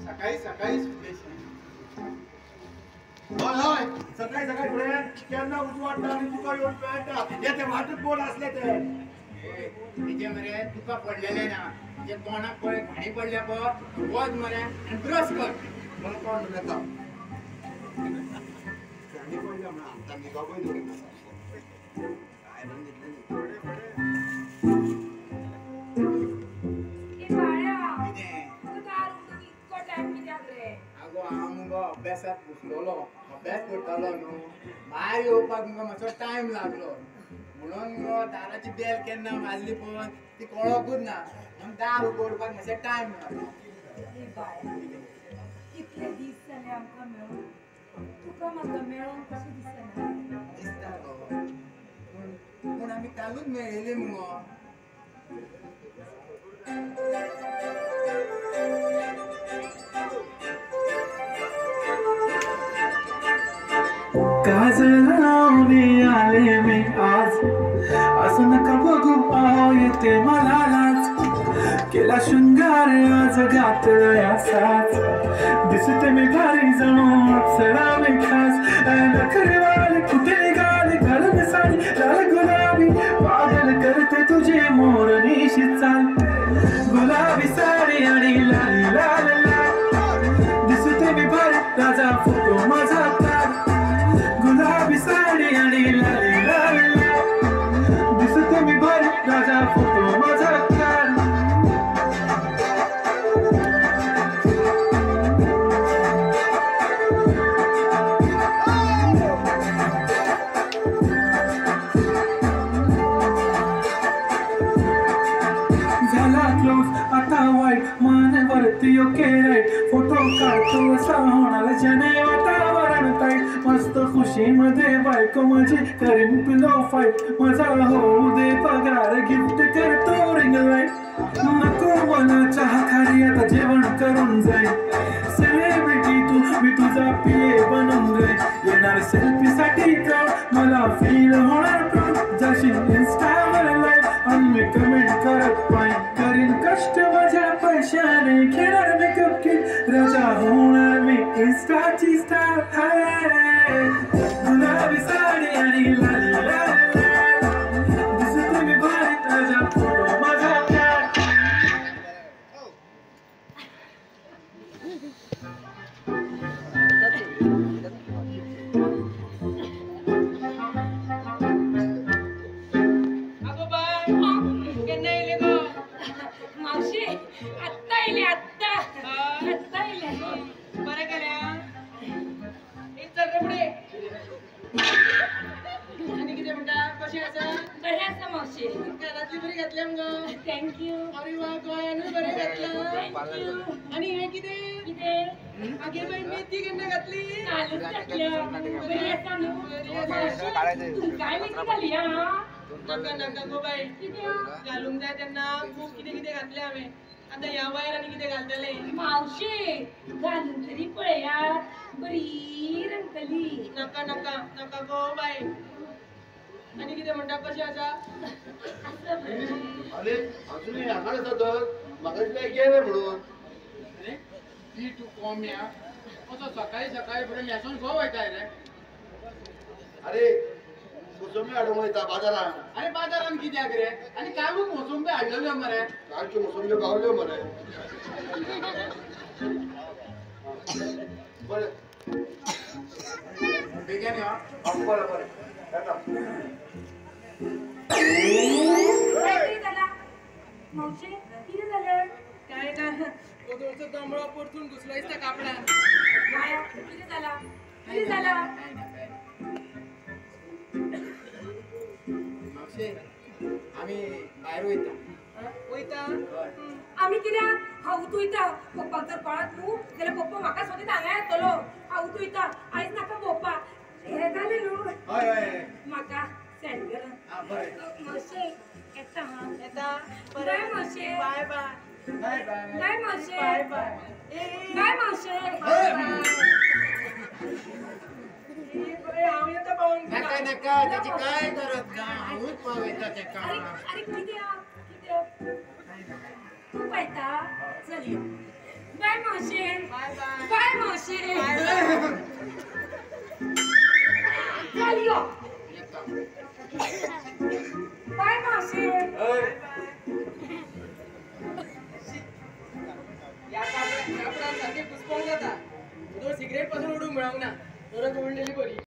सकाळी सकाळी सुटलेशी. हय हय सकाळी सकाळी फुडें केन्ना उजवाडटा आनी तुका येवन मेळटा. हे ते वाटूच कोण आसले ते तिचे मरे तुका पडलेले ना, तिचे तोंडाक पळय घाणी पडल्या पळय, वच मरे आनी ब्रश कर. मला कोण येता घाणी पडल्या म्हणून आमकां निगाबय दवरिना. काय म्हणून घेतलें. आगो हांव मुगो अभ्यासात घुसलोलो, अभ्यास करतालो न्हू, भायर येवपाक मुगो मातसो टायम लागलो म्हणून मुगो दाराची बेल केन्ना मारली पळोवन ती कळोकूच ना, म्हणून दार उगडपाक मातशें टायम लागलो. कितले दीस जाले आमकां मेळून, तुका म्हाका मेळोंक कशें दिसना? दिसता गो, पूण आमी कालूच मेळिल्ली मुगो. काजल लावून आले मी आज, असं नका बघू आहो येते मला लाज. केला शृंगार आज घातला साज, दिसते मी भारी जणू अप्सरा मी खास. नखरेवाले कुठे गाले घालून साडी लाल गुलाबी, पागल करते तुझे मोरनीशी चाल. गुलाबी साडी आणि लाल लाल लाल, दिसते मी भारी राजा फोटो माझा काढ. गुलाबी साडी आणि लाल लाल लाल, दिसते मी भारी राजा फोटो माझा काढ. झाला क्लोज आता वाईट मानेवरती ओके राईट, फोटो काढतो असा होणार ज्याने वातावरण टाईट. मस्त खुशीमध्ये बायको माझी करीन पिलो फाईट, माझा होऊ दे पगार गिफ्ट करतो रिंग लाईट. नको मला चहा खारी आता जेवण करून जाईल, सेलिब्रिटी तू मी तुझा पिये बनून जाईल. येणार सेल्फीसाठी क्राऊड मला फील होणार प्राऊड, जाशील इन्स्टावर लाईव्ह आणि मी कमेंट करत पाय. करीन कष्ट माझ्या पैशाने घेणार मेकअप किट, राजा होणार मी इन्स्टाची स्टार. गुलाबी साडी आणि लाल लाल लाल, दिसते मी भारी राजा फोटो माझा प्यार. अगो बाय केन्ना येयले गो? मावशी आत्ता येयले, आत्ता आत्ता येयले. बरें केलें आं. चल रे फुडें. आनी कितें म्हणटा, कशें आसा? बरें आसा मावशी. कानांतली बरी घातल्या मुगो. Thank you. अरे वा, गोंयानूय बरें घातलां. Thank you. आनी हें कितें? कितें? आगे बाय मेथी केन्ना घातली? कालूच घातल्या. बरी आसा न्हू मावशी? तुमकांय मेथी घाली आं. नाका नाका गो बाय, कित्याक? घालूंक जाय तेन्ना खूब कितें कितें घातलें हांवें, आतां ह्या वयार आनी कितें घालतलें? मावशी घालून तरी पळयात, बरी रंगतली. नाका नाका नाका गो बाय. आनी कितें म्हणटा, कशें आसा? आसा बरें. अरे अजूनय हांगा आसा तर म्हाका दिसलें गेले म्हणून. अरे ती तूं कोम्या असो सकाळी सकाळी फुडें न्हेसून खंय वयताय रे? अरे मोसंबी हाडूंक वयता बाजारान. अरे बाजारान कित्याक रे? आनी कालूच मोसंबी हाडलेल्यो मरे. कालच्यो मोसंब्यो गावल्यो मरे. बरें बेगीन यो. बरें बरें येता. काय कितें जालां मावशी? कितें जालें? काय ना, दोदोळचो दोमळो परतून घुसलो दिसता कापडान. कितें जालां? कितें जालां? मावशे आमी भायर वयता. वयता? आमी कित्याक? हांवूच वयता. पप्पाक जर कळत न्हू जाल्यार पप्पा म्हाका सोदीत हांगा येतलो. हांवूच वयता, आयज नाका पप्पा. हें जालें न्हू? हय हय. म्हाका सेंड करा. बरें मावशे येता. हां येता. बाय मावशे. बाय बाय. बाय बाय. बाय मावशे. बाय बाय. बाय मावशे. हांव येता पावोवन. नाका नाका, ताची काय गरज ना, हांवूच पावयता तेका. अरे कित्याक कित्याक तूं पळयता? चल यो. बाय मावशे. बाय बाय बाय मावशे. चल यो. बाय मावशे. या कापडान सारकें घुसपोंक जाता. सिगरेट पासून उडूंक मेळोंक ना, बरं उडलेली बरी.